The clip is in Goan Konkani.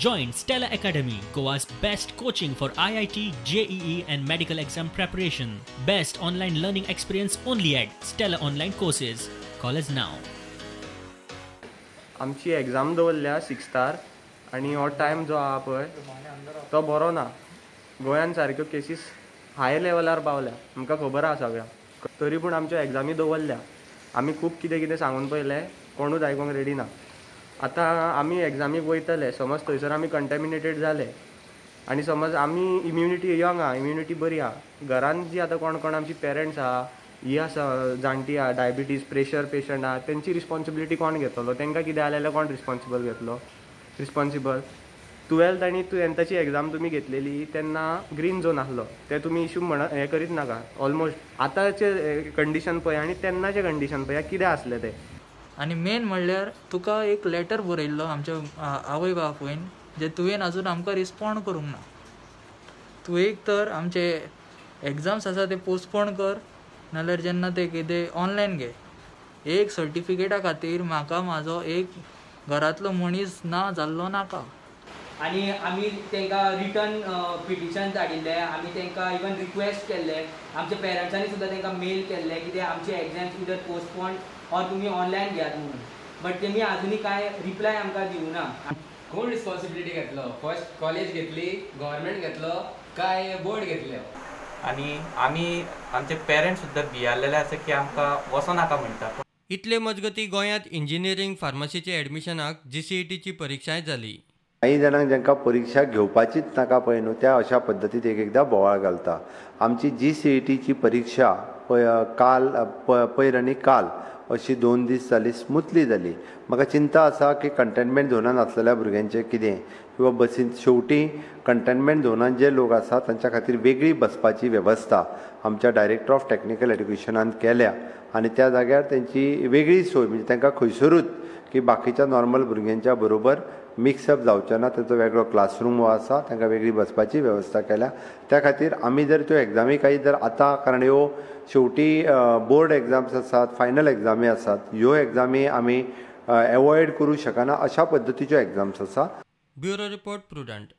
Join Stella Academy, Goa's best coaching for IIT, JEE, and medical exam preparation. Best online learning experience only at Stella Online Courses. Call us now. आमची एग्जाम दवरल्या सिक्स्थार आनी हो टायम जो आहा पळय तो बरो ना. गोंयान सारक्यो केसीस हाय लेवलार पावल्या, आमकां खबर आहा सगळ्यांक, तरी पूण आमच्यो एग्जामी दवरल्या. आमी खूब कितें कितें सांगून पळयलें, कोणूच आयकूंक रेडी ना. आतां आमी एग्जामीक वयतले, समज थंयसर आमी कंटेमिनेटेड जाले आनी समज आमी इम्युनिटी यंग आहा, इम्युनिटी बरी आहा, घरान जी आतां कोण कोण आमची पेरंट्स आहा, ही आसा जाणटी आहा, डायबिटीज प्रेशर पेशंट आहा, तेंची रिस्पॉन्सिबिलिटी कोण घेतलो? तांकां कितें जालें जाल्यार कोण रिस्पॉन्सिबल घेतलो? रिस्पॉन्सिबल 12th आनी 10थाची एग्जाम तुमी घेतलेली तेन्ना ग्रीन झोन आसलो, ते तुमी इशू म्हण हें करीत नाका. ऑलमोस्ट आतांचें कंडिशन पळय आनी तेन्नाचें कंडिशन पळय कितें आसलें तें. आनी मेन म्हणल्यार तुका एक लेटर बरयल्लो आमच्या आवय बापूयन, जे तुवें आजून आमकां रिस्पोंड करूंक ना. तूं एक तर आमचे एग्जाम्स आसा ते पोस्टपोन कर, नाल्यार जेन्ना ते कितें ऑनलायन घे. एक सर्टिफिकेटा खातीर म्हाका म्हाजो एक घरांतलो मनीस ना जाल्लो नाका. आनी आमी तांकां रिटर्न पिटिशन धाडिल्लें, आमी तांकां इवन रिक्वेस्ट केल्लें, आमच्या पेरंट्सांनी सुद्दां तांकां मेल केल्लें की ते आमचे एग्जाम्स इदर पोस्टपोन ऑर तुमी ऑनलायन घेयात म्हणून, बट तेमी आजुनूय कांय रिप्लाय आमकां दिवना. कोण रिस्पॉन्सिबिलिटी घेतलो? फर्स्ट कॉलेज घेतली, गव्हर्मेंट घेतलो काय बोर्ड घेतले? आनी आमी आमचे पेरंट्स सुद्दां भियालेले आसा की आमकां वचो नाका म्हणटा. इतले मजगतीं गोंयांत इंजिनियरींग, फार्मासीच्या एडमिशनाक जीसीईटीची परिक्षाय जाली. काही जाणांक जांकां परिक्षा घेवपाचीच नाका पळय न्हू, त्या अशा पद्दतींत एक एकदां बोवाळ घालता. आमची जीसीईटीची परिक्षा पळय काल पयर आनी काल अशी 2 दीस जाली, स्मुथली जाली. म्हाका चिंता आसा की कंटेनमेंट झोनान आसलेल्या भुरग्यांचें कितें, किंवा बसीन शेवटी कंटेनमेंट झोनान जे लोक आसा तांच्या खातीर वेगळी बसपाची वेवस्था आमच्या डायरेक्टर ऑफ टॅक्निकल एड्युकेशनान केल्या आनी त्या जाग्यार तेंची वेगळी सोय, म्हणजे तांकां खंयसरूच की बाकीच्या नॉर्मल भुरग्यांच्या बरोबर मिक्सअप जावचें ना, तांचो वेगळो क्लासरूम हो आसा, तांकां वेगळी बसपाची वेवस्था केल्या. त्या खातीर आमी जर त्यो एग्जामी काही जर आतां, कारण ह्यो शेवटी बोर्ड एग्जाम्स आसात, फायनल एग्जामी आसात, ह्यो एग्जामी आमी एवॉयड करूं शकना अशा पद्दतीच्यो एग्जाम्स आसा. Bureau report, Prudent.